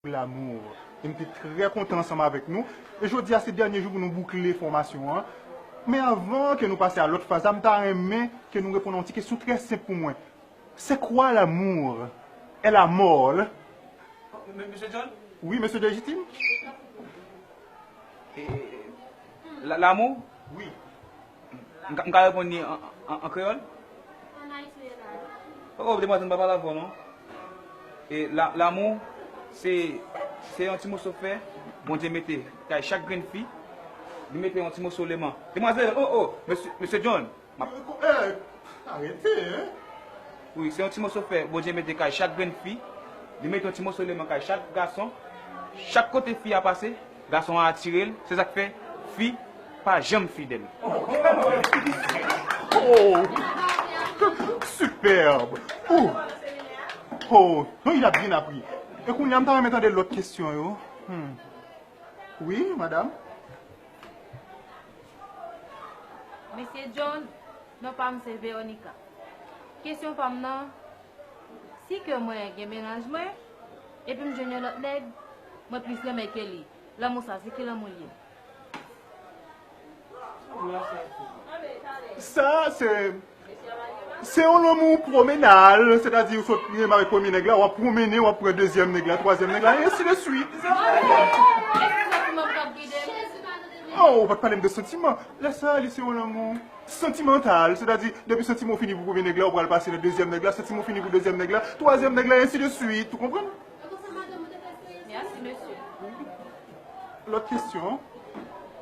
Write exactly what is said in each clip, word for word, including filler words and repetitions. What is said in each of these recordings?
L'amour. E m te trè kontan ansanm avèk nou. E jodi a se dènye jou pou nou boukle fòmasyon an. Men avan ke nou pase a lòt faz la, m ta renmen ke nou reponn a yon ti kesyon trè senp pou mwen. C'est quoi l'amour? Est la mort? M- Mesye John? Wi, mesye Légitime? E, la- L'amour? Wi. M ka- m ka reponn li an- an- an kreyòl? Oh, demwazèl, m pa pale avè w non. E la- L'amour, se se yon ti moso fè Bondye mete kay chak grenn fi. Li mete yon ti moso leman. Demwazèl, oh, oh, mesye, mesye John, m ap- Eh, arete, hein? Wi, se yon ti moso fè Bondye mete kay chak grenn fi. Li mete yon ti moso leman kay chak gason. Chak kote fi a pase, gason an atire l. Se sa k fè fi pa janm fidèl. Oh! Superbe! Oh! Oh! Non, il a bien appris. E kounye a, m ta renmen tande lòt kesyon yo. Hmm. Wi, madam? Mesye John, non pa m se Veronica. Kesyon pa m nan, si ke mwen gen mennaj mwen, epi m jwenn yon lòt nèg, mwen plis renmen ke li. Lanmou sa, se ki lanmou l ye? Sa, se Se yon lanmou pwomenal, sètadi ou sot renmen avèk premye nèg la, w ap pwonmennen, w ap pran dezyèm nèg la, twazyèm nèg la, e ensi de swit. Oh, ou pa t pale m de santiman. Lè sa, li se yon lanmou santimantal, sètadi depi santiman w fini pou premye nèg la, ou pral pase nan dezyèm nèg la, santiman w fini pou dezyèm nèg la, twazyèm nèg la, e ensi de swit. Ou konprann? Mèsi, mesye. Lòt kesyon?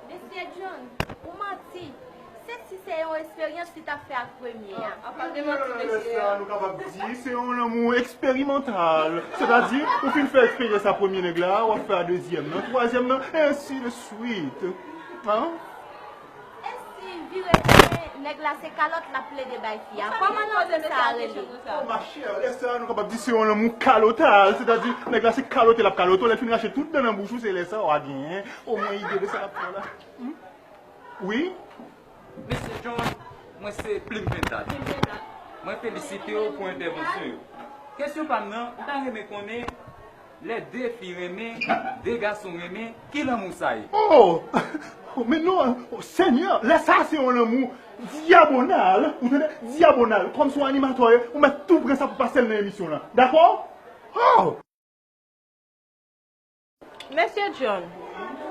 Mesye John, ou manti. Se si se yon esperyans li t ap fè ak premye a. Lè sa, nou kapab di se yon lanmou eksperimantal. Sètadi, ou fin fè eksperyans a premye nèg la, w ap fè a dezyèm nan, twazyèm nan, ensi de swit. Hein? E si vire tounen, nèg la se kalòt l ap plede bay fi a? Kòman lanmou sa a rele? Oh, ma chère, lè sa, nou kapab di se yon lanmou kalotal. Sètadi, nèg la se kalote l ap kalote w, lè l fin rache tout dan nan bouch ou, se lè sa w a genyen omwen ide de sa l ap fè w la. Hmm? Wi? Mesye John, mwen se Plim Pentad. Mwen felisite w pou entèvansyon yo. Kesyon pa m nan, m ta renmen konnen, lè de fi renmen, de gason renmen, ki lanmou sa ye? Oh! Oh, men non, oh, Senyè, lè sa se yon lanmou dyabonal, ou tande? Dyabonal, kòm se yon animatè w ye, ou mèt tou pran sa pou pase l nan emisyon lan. Dakò? Oh! Mesye John,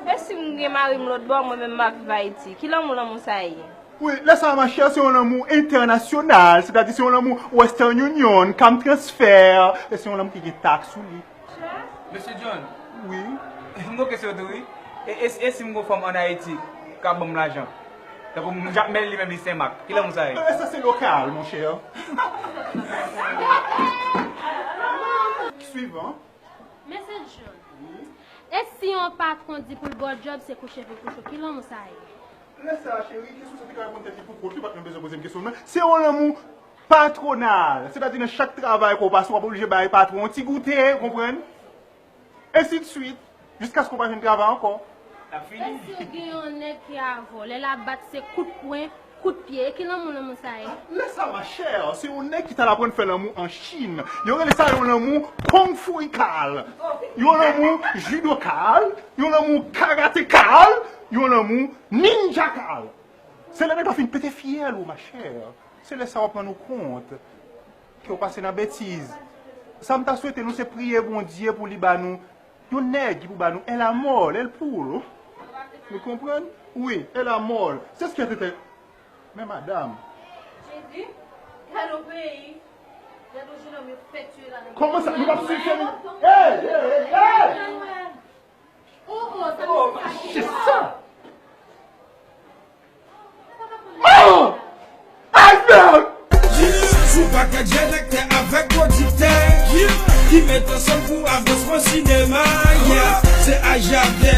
e si m gen mari m lòt bò, mwen menm m ap viv Ayiti, ki lanmou lanmou sa ye? Wi, lè sa, ma chère, se yon lanmou entènasyonal, sètadi se yon lanmou Western Union, Cam Transfer, e se yon lanmou ki gen taks sou li. Mesye John, Wi. M gon kesyon tou wi. E, e, e si m gon fanm ann Ayiti k ap ban m lajan? Tankou m ap mèt li menm li Senmak. Ki lanmou sa ye? E sa se lokal, mon chè. Swivan. Mesye John, e si yon patwon di pou l ba w djòb se kouche pou l kouche w, ki lanmou sa ye? Lè sa, cheri, kesyon sa te ka reponn tèt li pou kont li, ou pa t menm bezwen poze m kesyon nan. Se yon lanmou patwonal. Sètadi nan chak travay ke w pase, w ap oblije bay patwon yon ti goute, ou konprann? Ensi de swit, jiskaske w pa jwenn travay ankò. L ap fini. E si w gen yon nèg ki avè w, lè l ap bat se kout pwen, kout pye, e ki lanmou lanmou sa ye? Lè sa, ma chère, se yon nèg ki t al aprann fè lanmou an Chin. Yo rele sa yon lanmou kongfuikal. Yon lanmou jidokal, yon lanmou karatekal, yon lanmou ninjakal. Se lè nèg la fin pete fyèl ou, ma chère. Se lè sa w ap rann ou kont ke w pase nan betiz. Sa m ta swete nou se priye Bondye pou li ba nou yon nèg ki pou ba nou el amor, el puro. Nou konprann? Wi, el amor. Se ce que te te. Men madam. Jezi, gade yon peyi, gade yon jenòm yo fè tiye ladan. Kòman sa? Nou p ap swiv fèmen. Hey, hey, hey, hey! Oh, oh, sa Oh, mesye sa c'est ye. Ça! Oh! Ay, merde! Sou pakèt jenektè avèk pwodiktè ki met ansanm pou avansman sinema. Yeah. Se Aja Vè